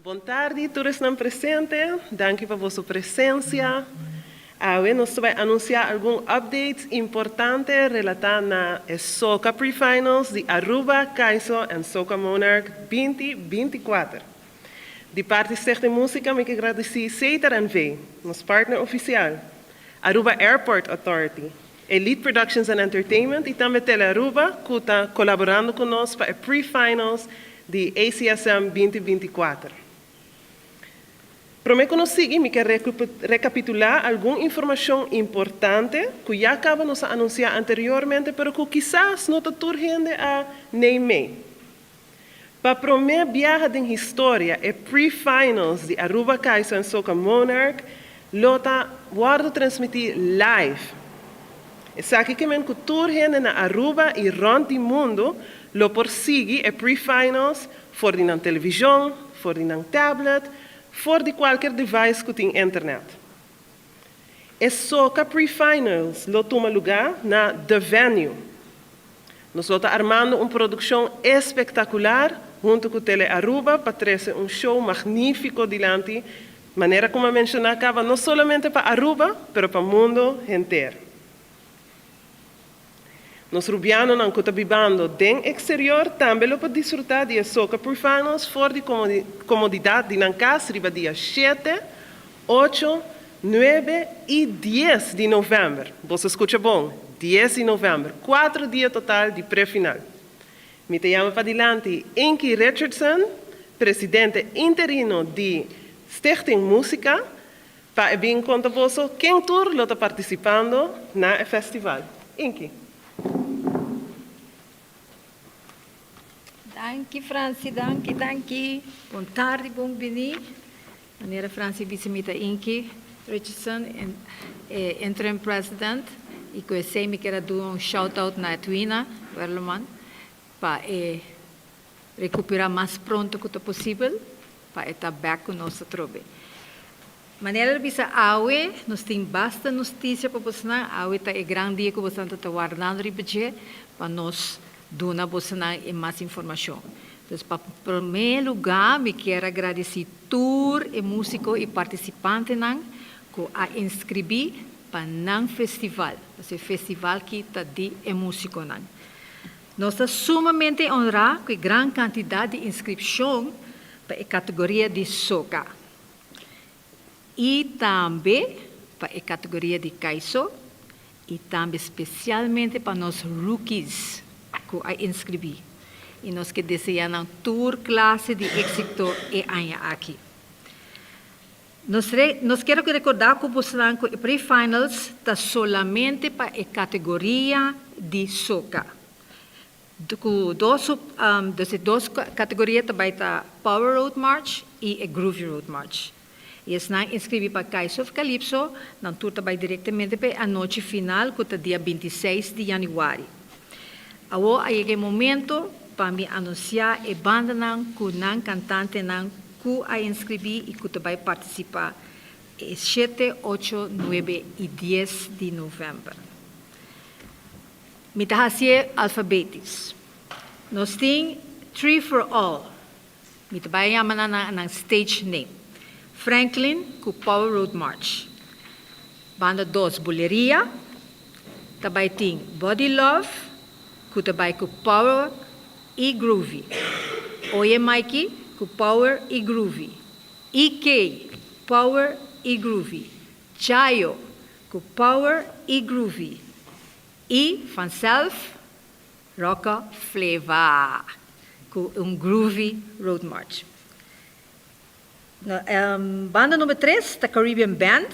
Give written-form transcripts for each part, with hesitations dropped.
Bon tardi tur esnan presente, danki pa boso presencia. Awe nos ta bay anuncia algun updates importante relata na e Soca Pre-Finals di Aruba, Caiso en Soca Monarch 2024. Di parti Stichting Musica mi ke gradici Setar NV, nos partner oficial, Aruba Airport Authority, Elite Productions and Entertainment y tambe Telearuba cu ta colaborando cu nos pa e pre-finals di ACSM 2024. Prome cu nos sigui mi kier recapitula algun informacion importante cu ya caba nos a anuncia anteriormente pero cu kisas no ta tur hende a neim'e. Pa prome biaha den historia e pre-finals di Aruba Kaiso en Soca Monarch lo ta wordo transmiti live. Esaki ke men cu tur hende na Aruba y rond di mundo lo por sigui e pre-finals for di nan television, for di nan tablet, for di cualkier device cu tin internet. E Soca Pre-Finals lo tuma luga na The Venue. Nos lo ta armando un produccion espectacular hunto cu Tele Aruba pa trece un show magnifico dilanti, manera cu m'a menciona caba no solamente pa Aruba, pero pa mundo henter. Nos Rubianonan cu ta bibando den exterior tambe lo por disfruta di e Soca Pre-Finals for di comodidad di nan cas riba dia shete, ocho, nuebe y dies di november. Boso scucha bon, dies di november, cuatro dia total di pre-final. Mi ta yama padilanti Inky Richardson, presidente interino di Stichting Musica, Pa e bin konta boso ken tur lo ta partisipando na e festival. Inky. Danki Franci, danki, danki. Bon tardi, bon bini. Manera Franci bisa mi ta Inky Richardson, e interim president, y cu esey mi kier a duna un shout out na Edwina Werleman pa e Recupera mas pronto cu ta posibel pa e ta bek cu nos atrobe. Manera el bisa awe, nos tin basta nosticia pa bosnan. Awe ta e gran dia cu bosnan ta ta wardando riba dje pa nos duna bosnan e mas informacion. Entonces pa prome luga mi kier a gradici tur e musico y participantenan cu a inscribi pa nan festival. Pasobra e festival ki ta di e musiconan. Nos ta sumamente honrá ku e gran kantidat di inskripshon pa e kategoria di soka i tambe pa e kategoria di kaiso i tambe spesialmente pa nos rookies ku a inskribí i nos ke deseá nan tur klase di éksito e aña aki. Nos nos kier rekordá ku bosnan ku e pre-finals ta solamente pa e kategoria di soka. Ku dos dus e dos kategoria ta bai ta Power Road March i e Groovy Road March. I esnan inskribí pa Kaiso of Calypso nan tur ta bai direktamente pa e anochi final ku ta dia 26 di yanüari. Awor a yega e momento pa mi anunsiá e bandanan ku nan kantantenan Ku a inskribí i ku ta bai partisipá e shete, ocho, nuebe i dies di novèmber. Mi ta hasié alfabetis. Nos tin Tree for All. Mi ta bai yama nan na nan stage name. Franklin ku Power Road March. Banda dos Buleria ta bai tin Body Love ku ta bai ku Power i Groovy. Oye Mikey ku Power i Groovy. EK, Power i Groovy. Chayo ku Power i Groovy. I vanself Rocka Fleva ku un Groovy Road March. Banda number tres ta Caribbean Band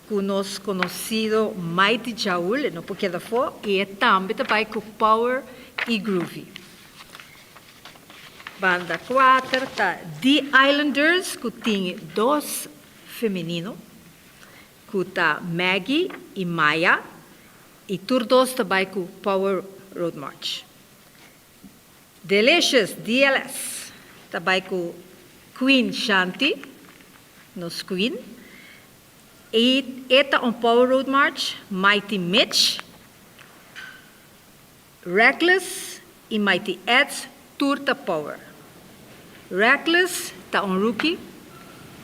ku nos konosido Mighty Jaul, e no por keda afó, i e tambe ta bai ku Power i Groovy. Banda kuater ta The Islanders ku tin dos femenino ku ta Maggie i Maya i tur dos ta bai ku Power Road March. Delicious DLS ta bai ku Queen Shanti, nos Queen, i e ta un Power Road March, Mighty Mitch, Reckless i Mighty Eds tur ta Power. Reckless ta un rookie.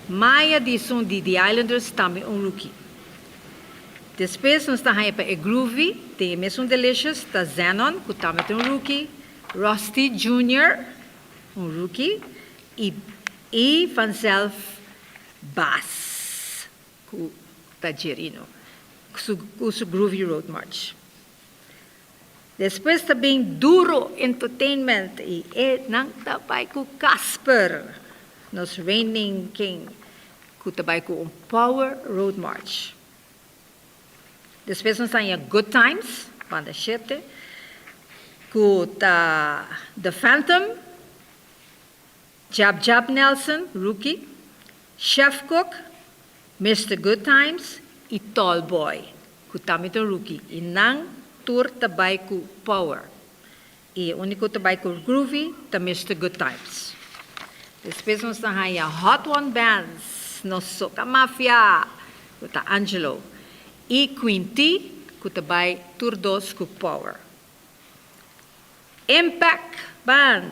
Maya di esun di The Islanders tambe un rookie. Despues nos ta haña pa e Groovy den e mesun Delicious ta Zenon ku tambe ta un rookie, Rusty Junior un rookie i i vanzelf Baas ku ta Jerino ku su Groovy Road March. Despues ta bin Duro Entertainment y e nan ta bay cu Casper, nos reigning king, cu ta bay cu un Power Road March. Despues nos ta haña Good Times, banda shete, cu ta The Phantom, Jab Jab Nelson, rookie, Chef Cook, Mister Good Times y Tall Boy, cu tambe ta un rookie, y nan tur ta bay cu Power. Y e unico ta bay cu Groovy ta Mister Good Times. Despues nos ta haya Hot One Bands, nos Soca Mafia, cu ta Angelo, y Queen T, cu ta bay tur dos cu Power. Impact Band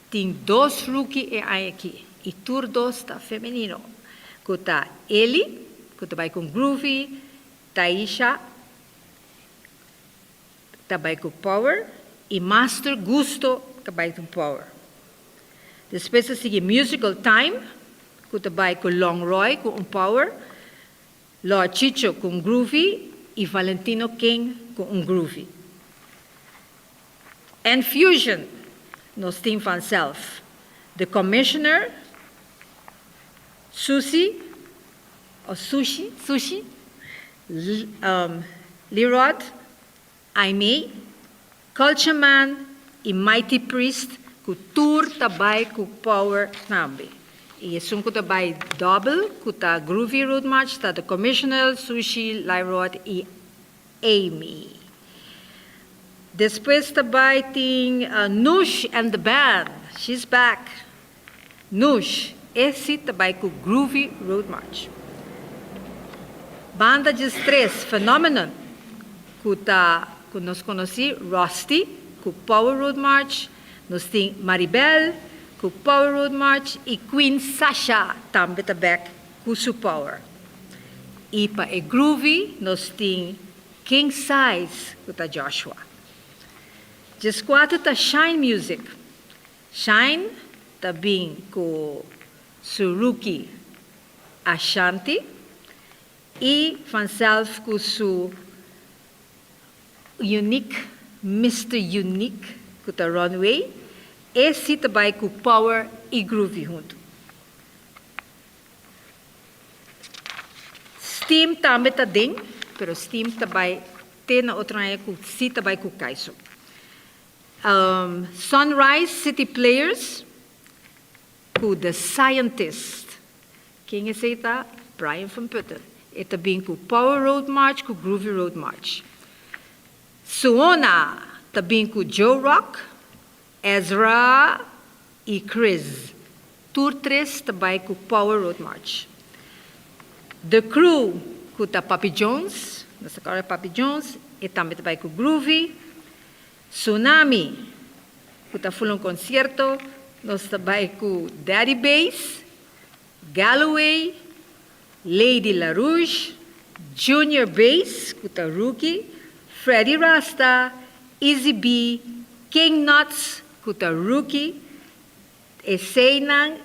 tin dos rookie e aña aki y tur dos ta femenino, cu ta Ellie, cu ta bay cu Groovy, Taisha ta bay cu Power y Master Gusto ta bay cu Power. Despues ta sigui Musical Time, cu ta bay cu Long Roy cu un Power, Lo Chicho cu un Groovy y Valentino King cu un Groovy. En Fusion nos tin vanzelf The Commissioner, Susie, o Sushi, Sushi, Lerod, Aimee, Culture Man y Mighty Priest cu tur ta bay cu Power tambe. Y esun cu ta bay dobel cu ta Groovy Road March ta The Commissioner, Sushi, Lyrod y Amy. Despues ta bay tin Nush and the Band, she's back. Nush, e si ta bay cu Groovy Road March. Banda djes tres, Phenomenon, cu ta cu nos conoci Rusty cu Power Road March, nos tin Maribel cu Power Road March y Queen Sasha tambe ta bek cu su Power. Y pa e Groovy nos tin King Size cu ta Joshua. Djes cuatro ta Shine Music. Shine ta bin ku su rookie Ashanti i vanself ku su unique Mister Unique ku ta Runway, e si ta bai ku power i groovy huntu. Steam tambe ta den, pero Steam ta bai te na otro aña ku si ta bai ku Kaiso. Sunrise City Players ku The Scientist. Ken esei ta? Brian van Putten. E ta bin ku Power Road March ku Groovy Road March. Suona ta bin ku Joe Rock, Ezra i Chris. Tur tres ta bai ku Power Road March. The Crew ku ta Papi Jones, nos ta kòrda Papi Jones, e tambe ta bai ku Groovy. Tsunami, ku ta fula un konsierto, nos ta bai ku Daddy Bass, Galloway, Lady LaRouche, Junior Bass, ku ta rookie, Freddy Rasta, Easy B, King Nuts, ku ta rookie, Eseinan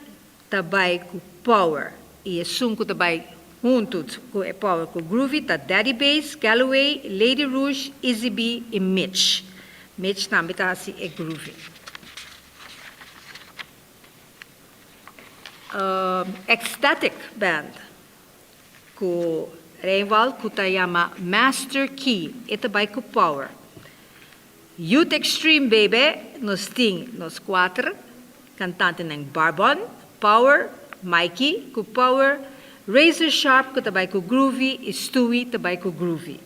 ta bai ku Power i esun ku ta bai huntu ku e Power ku Groovy ta Daddy Bass, Galloway, Lady Rouge, Izzy B i Mitch. Mitch tambe ta hasi e Groovy. Ecstatic Band ku Reinwald ku ta yama Master Key e ta bai ku Power. Youth Extreme Bebe nos tin nos kuater kantantenan Barbon, Power, Mikey ku Power, Razor Sharp ku ta bai ku Groovy i Stewie ta bai ku Groovy.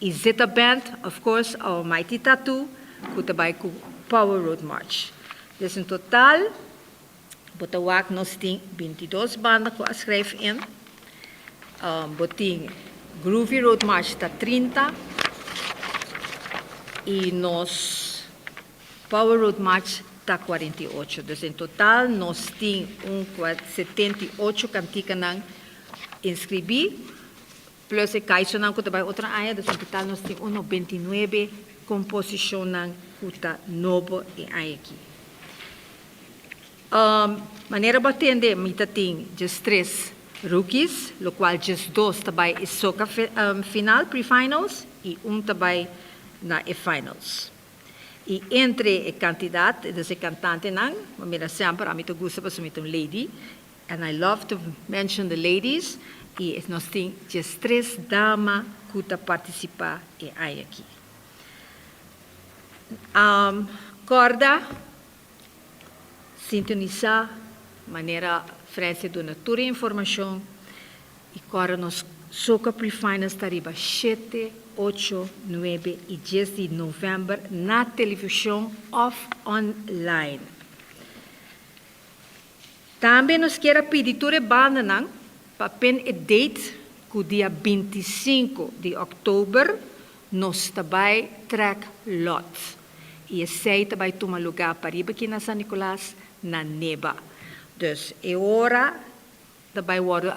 I Zeta Band of course our Mighty Tattoo ku ta bai ku Power Road March. Dus en total bo ta wak nos tin 22 banda ku a schrijf in. Bo tin Groovy Road March ta 30 y nos Power Road March ta 48. Dus en total nos tin un 78 kantikanan inskribí, plus e kaisonan ku ta bai otro aña, dus en total nos tin un 99 komposishonnan ku ta nobo e aña aki. Manera bo a tende, mi ta tin djes tres rookies, lokual djes dos ta bai e soka final, pre-finals, i un ta bai na e finals. I entre e kantidat, dus e kantantenan, bo mira semper ami ta gusta pasobra mi ta un lady, and I love to mention the ladies, i nos tin djes tres dama ku ta partisipá e aña aki. Kòrda sintonisá manera Frensy duna tur e informashon i kòrda nos Soca Pre-Finals ta riba shete, ocho, nuebe i dies di novèmber na televishon òf online. Tambe nos kier a pidi tur e bandanan pa pen e date ku dia 25 di òktober nos ta bai trèk lòt i esei ta bai tuma lugá pariba aki na San Nicolas na Neba. Dus e ora ta bai wòrdu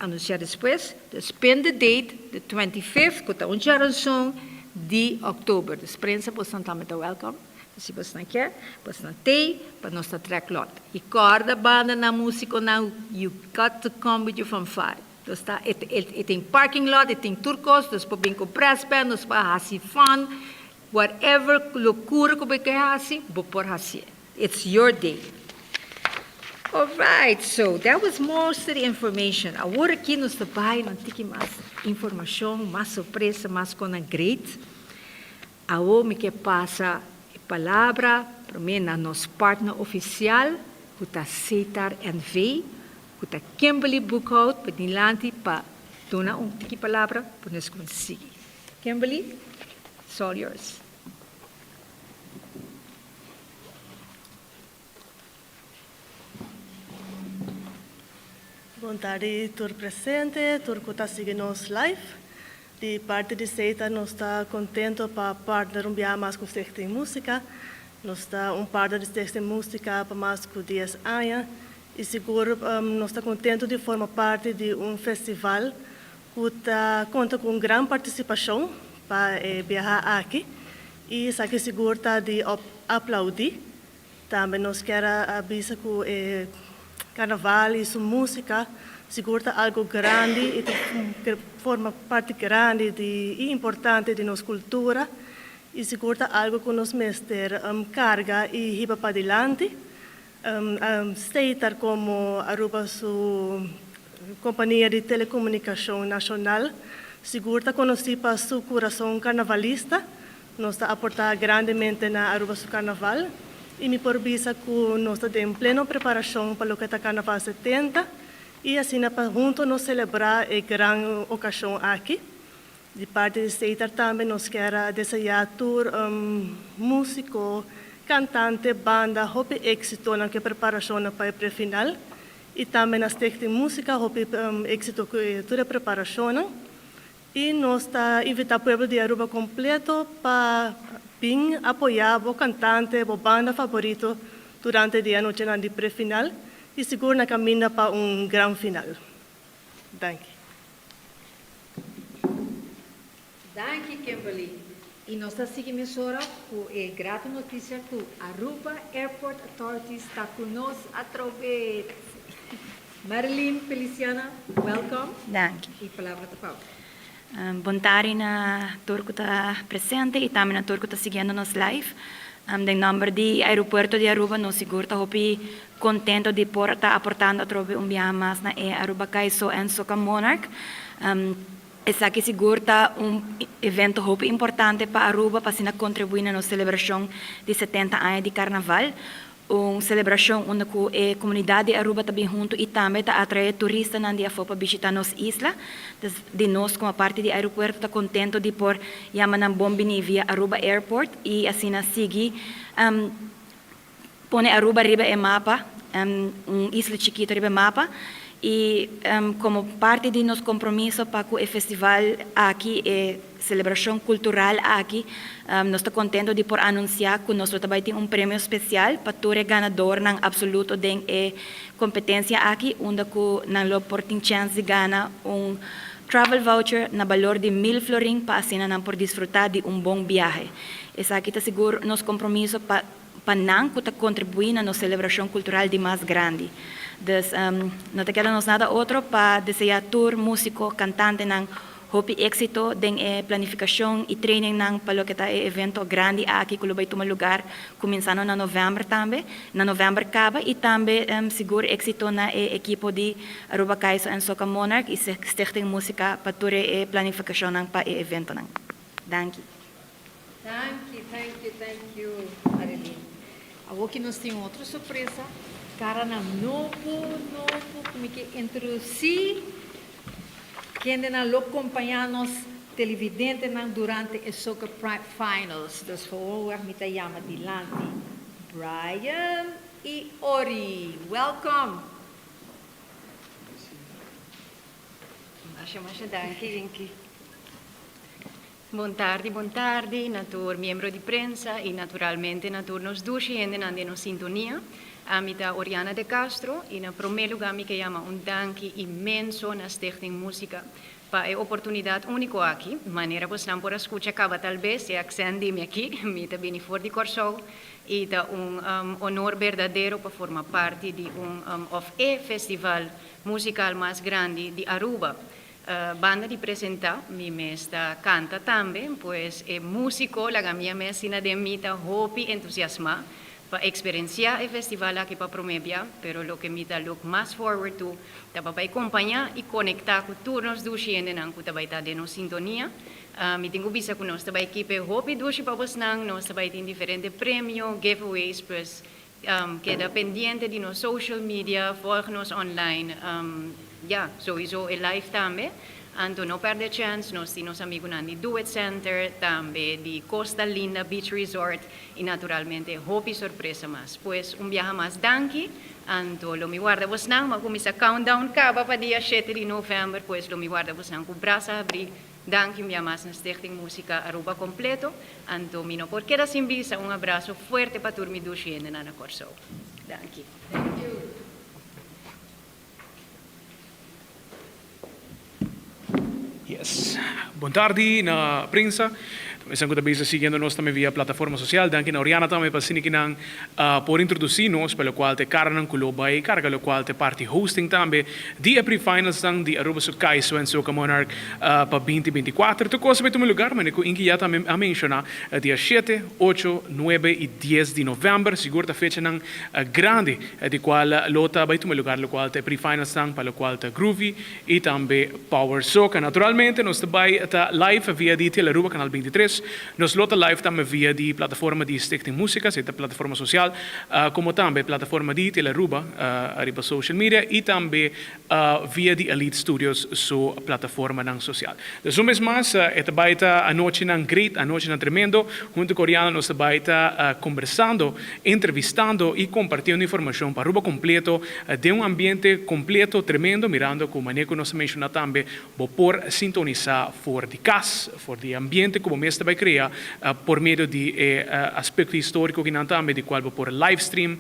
anunsiá despues. Dus pin de date, the 25th, ku ta un djaranson di òktober. Dus prensa bosnan tambe ta wèlkòm. Si bosnan ke, bosnan tei pa nos ta trèk lòt. I kòrda bandanan, músikonan, you got to come with your fanfare. Nos ta, e e tin parking lot, e tin tur kos, nos por bin ku brass band, nos por hasi fun, whatever lokura ku bo ke hasi, bo por hasié. It's your day. Alright, so that was most of the information. Awor aki nos ta bai na un tiki mas informashon, mas sorpresa, mas konan great. Awor mi ke pasa e palabra promé na nos partner ofisial ku ta Setar NV, ku ta Kimberly Boekhout pa dilanti pa duna un tiki palabra pa nos kuminsá sigui. Kimberly, it's all yours. Bon tardi tur presente, tur ku ta sigui nos live. Di parti di Seita nos ta kontento pa partner un biaha mas ku Stichting Músika. Nos ta un partner di Stichting Músika pa mas ku dies aña i sigur nos ta kontento di forma parti di un festival ku ta konta ku un gran partisipashon pa e biaha aki i esaki sigur ta di aplaudí. Tambe nos kier a bisa ku e karnaval i su músika sigur ta algu grandi i ta forma parti grandi di i importante di nos kultura i sigur ta algu ku nos mester karga i hiba padilanti. Stater komo Aruba su kompania di telekomunikashon nashonal sigur ta konosí pa su kurason karnavalista. Nos ta aportá grandemente na Aruba su karnaval i mi por bisa ku nos ta den pleno preparashon pa loke ta Karnaval 70 i asina pa hunto nos selebrá e gran okashon aki. Di parti di Setar tambe nos kier a deseá tur músiko, kantante, banda hopi éksito na ku e preparashonnan pa e prefinal i tambe na Stichting Músika hopi éksito ku tur e preparashonnan. I nos ta invitá pueblo di Aruba kompleto pa bin apoyá bo kantante, bo banda faborito durante di e anochenan di prefinal i sigur na kaminda pa un gran final. Danki. Danki Kimberly. I nos ta sigui mesora ku e grato notisia ku Aruba Airport Authority sta ku nos atrobe. Marilyn Feliciana, welcome. Danki. E palabra ta pa bo. Bon tardi na tur ku ta presente i tambe na tur ku ta siguiendo nos live. Den nomber di Aeropuerto di Aruba nos sigur ta hopi contento di por ta aportando atrobe un biaha mas na e Aruba Kaiso en Soca Monarch. Esaki sigur ta un evento hopi importante pa Aruba pa asina contribui na nos celebracion di 70 aña di Carnaval. Un celebracion unda cu e comunidad di Aruba ta bin hunto y tambe ta atrae turistanan di afo pa bishita nos isla. Dus di nos como parti di aeropuerto ta contento di por yama nan bon bini via Aruba Airport y asina sigui pone Aruba riba e mapa, un isla chikito riba e mapa y como parti di nos compromiso pa cu e festival aki e. celebracion cultural aki, nos ta contento di por anuncia cu nos lo ta bay tin un premio special pa tur e ganadornan absoluto den e competencia aki, unda cu nan lo por tin chance di gana un travel voucher na balor di mil florin pa asina nan por disfruta di un bon biahe. Esaki ta sigur nos compromiso pa pa nan cu ta contribui na nos celebracion cultural di mas grandi. Dus no ta keda nos nada otro pa desea tur musico, cantantenan hopi exito den e planificacion y trainingnan pa loke ta e evento grandi aki cu lo bay tuma lugar cuminsando na november tambe, na november caba y tambe sigur exito na e ekipo di Aruba Kaiso en Soca Monarch y Stichting Musica pa tur e planificacionnan pa e eventonan. Danki. Danki, thank you, thank you, Marilyn. Awor ki nos tin otro sorpresa, karanan nobo, nobo ku mi ke introdusí, kendenan lo kompañá nos televidentenan durante e Soccer Pride Finals. Dus gewoonweg mi ta yama dilanti Brian i Ori. Welcome! Masha, masha danki, Inky. Bon tardi, bon tardi na tur miembro di prensa y naturalmente na tur nos dushi hendenan den nos sintonia. Ami ta Oriana de Castro y na prome lugar mi ke yama un danki inmenso na Stichting Musica pa e oportunidad unico aki. Manera bosnan por a scucha caba talbes e accent di mi aki, mi ta bini for di Corsou y ta un honor berdadero pa forma parti di un of e festival musical mas grandi di Aruba. Banda di presenta, mi mes ta canta tambe, pues e musico laga mi a mes asina den mi ta hopi entusiasma pa experencia e festival aki pa prome bia, pero loke mi ta look mas forward to ta pa bai compaña y conecta cu tur nos dushi hendenan cu ta bai ta den nos sintonia. Mi tin cu bisa cu nos ta bai keep e hopi dushi pa bosnan, nos ta bai tin diferente premio, giveaways, pues Keda pendiente di nos social media, volg nos online, ya, souiso e live tambe. Anto no perde chance, nos tin nos amigunan di Do It Center, tambe di Costa Linda Beach Resort y naturalmente hopi sorpresa mas. Pues un biaha mas danki, anto lo mi warda bosnan, mi a cuminsa countdown caba pa dia shete di november, pues lo mi warda bosnan cu brasa habri. Danki un bia mas na Stichting Musica Aruba completo, anto mi no por keda sin bisa un abrazo fuerte pa tur mi dushi hendenan na Corsou. Danki. Thank you. Yes. Bon tardi na prensa. Esnan ku ta bisa siguiendo nos tambe via plataforma sosial. Danki na Oriana tambe pa asina ki nan por introdusi nos pa lokual ta e karanan ku lo bai karga lokual ta e parti hosting tambe di e pre-finalsnan di Aruba su Kaiso en Soca Monarch pa binti 24. Tur kos a bai tuma lugar manera ku Inky ya tambe a menshona dia shete, ocho, nuebe i dies di novèmber. Sigur ta fechanan grandi di kual lo ta bai tuma lugar lokual ta e pre-finalsnan pa lokual ta Groovy i tambe Power Soca. Naturalmente nos ta bai ta live via di Telearuba Canal 23. Nos lo ta live tambe via di plataforma di Stichting Musica, esei ta plataforma social, como tambe plataforma di Telearuba ariba social media y tambe via di Elite Studios su plataformanan social. Dus un bes mas e ta bai ta anochinan great, anochinan tremendo. Hunto cu Oriana nos ta bai ta conversando, entrevistando y compartiendo informacion pa Aruba completo den un ambiente completo tremendo mirando cu manera cu nos a menciona tambe bo por sintonisa for di cas, for di e ambiente cu bo mes ta bay crea por medio di e aspecto historico kinan tambe di cual bo por live stream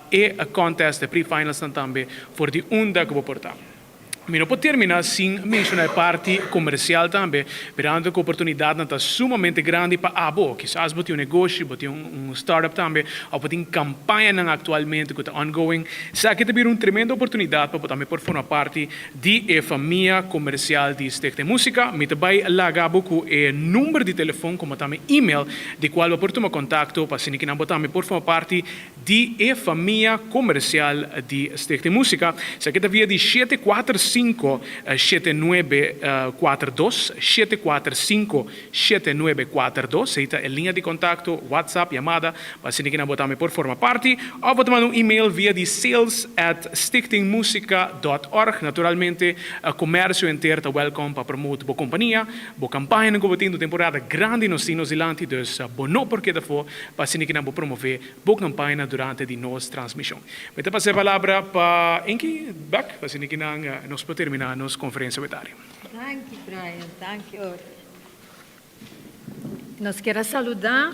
e contest, e pre-finals nan tambe for di unda cu bo por ta. Mi no por termina sin menciona e parti comercial tambe, mirando cu oportunidadnan ta sumamente grandi pa abo. Kisas bo tin un negoshi, bo tin un startup tambe, of bo tin campañanan actualmente cu ta ongoing. Esaki ta bira un tremendo oportunidad pa bo tambe por forma parti di e famia comercial di Stichting Musica. Mi ta bay laga bo cu e number di telefon como tambe email di cual bo por tuma contacto pa asina kinan bo tambe por forma parti di e famia comercial di Stichting Musica. Esaki ta via di shete kuater sinku shete nuebe kuater dos, shete kuater sinku shete nuebe kuater dos. Esei ta e liña di contacto, WhatsApp, yamada, pa asina kinan bo tambe por forma parti. Of bo ta manda un email via di sales at stichtingmusica dot org. Naturalmente, comercio henter ta welcome pa promote bo compania, bo campañanan cu bo tin. Un temporada grandi nos tin nos dilanti, dus bo no por keda afo pa asina kinan bo promove Bo campaña durante di nos transmision. Mi ta pasa e palabra pa Inky bek, pa asina ki nan nos por termina nos conferencia wetari. Danki Brian, danki Ori. Nos kier a saluda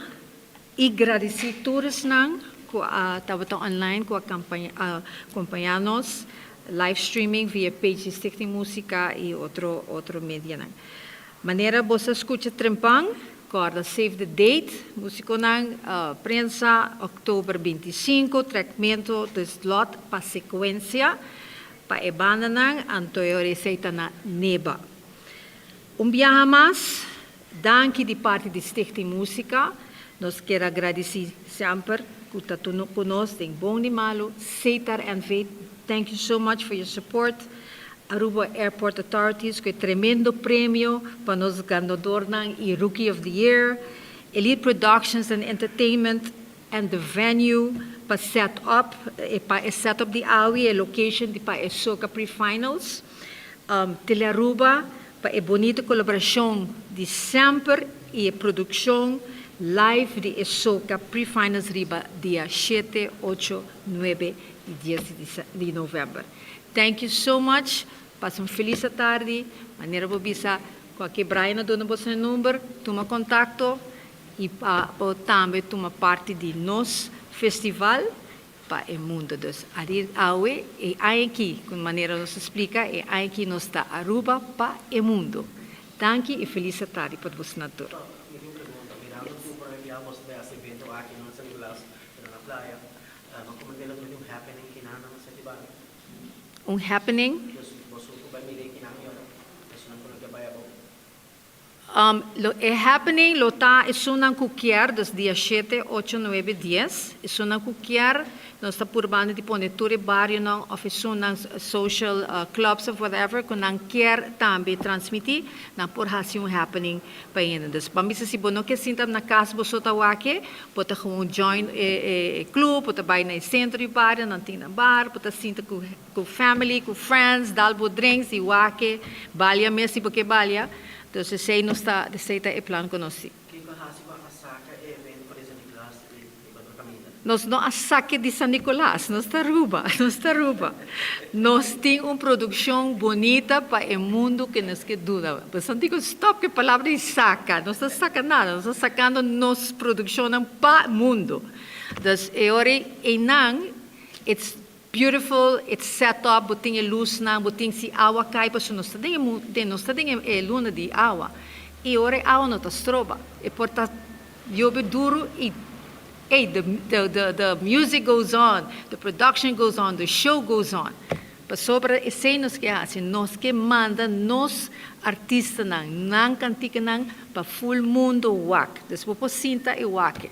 y gradici tur esnan cu a tabata online cu a acompaña nos live streaming via page di Stichting Musica y otro otro medianan. Manera bo sa scucha trempan, corda save the date, musiconan, prensa, october 25, trekmento di slot pa secuencia pa e bandanan, anto e ora esey ta na Neba. Un biaha mas, danki di parti di Stichting Musica. Nos kier a gradici semper cu ta cu nos den bon di malo. Setar NV, thank you so much for your support. Aruba Airport Authorities cu e tremendo premio pa nos ganadornan y Rookie of the Year. Elite Productions and Entertainment and the venue pa set up, pa e set up di awe, e location di pa e Soca Pre-Finals. Telearuba pa e bonito colaboracion di semper y e produccion live di e Soca Pre-Finals riba dia 7, 8, 9 y 10 di november. Thank you so much. Pasa un feliz tarde. Manera bo bisa, cualkier Brian a duna bo number, tuma contacto y pa tambe tuma parti di nos festival pa e mundo. Dus awe e aki, cu manera nos a splica, e aki nos ta Aruba pa e mundo. Danki y feliz tarde pa boso tur. Mi tin un pregunta. Mirando cu por ehempel, bo ta haci evento aki na San Nicolas, pero na Playa, con ta un happening cu nan na Seti Bar? Un happening? Dus bo cu bay mira cu nan yora, esnan cu no bay abou. E happening lo ta esunnan cu kier, dus dia 7, 8, 9, 10. Esunnan cu kier, nos ta purbando di pone tur bario nan of esunnan social clubs of whatever, cu nan kier tambe transmiti, nan por hasi un happening pa hende. Dus pa mi si bo no kier sinta na cas bo so ta wak e, bo ta gewoon join e club, bo ta bay na centro di bario, nan tin na bar, bo ta sinta cu family, cu friends, dal bo drinks y wak e, balia mes si bo kier balia. Dus esey nos ta, esey ta e plan cu nos tin. Kico hasi cu a saca e evento pa San Nicolas y pa caminda? Nos no a saca di San Nicolas, nos ta Aruba, nos ta Aruba. Nos tin un produccion bonita pa e mundo cu nos kier duna. Mas digo, stop cu e palabra di saca, no ta saca nada, nos ta sacando nos produccion pa mundo. Dus e ora einan, it's beautiful, it's set up, bo tin e luz nan, bo tin si awa cay, pasobra nos ta den nos ta den e luna di awa. Y ora awa no ta stroba, e por ta yobe duro y hey, the music goes on, the production goes on, the show goes on. Pasobra esey nos kier haci, nos kier manda nos artistanan, nan canticanan pa full mundo wak. Dus bo por sinta y wak e.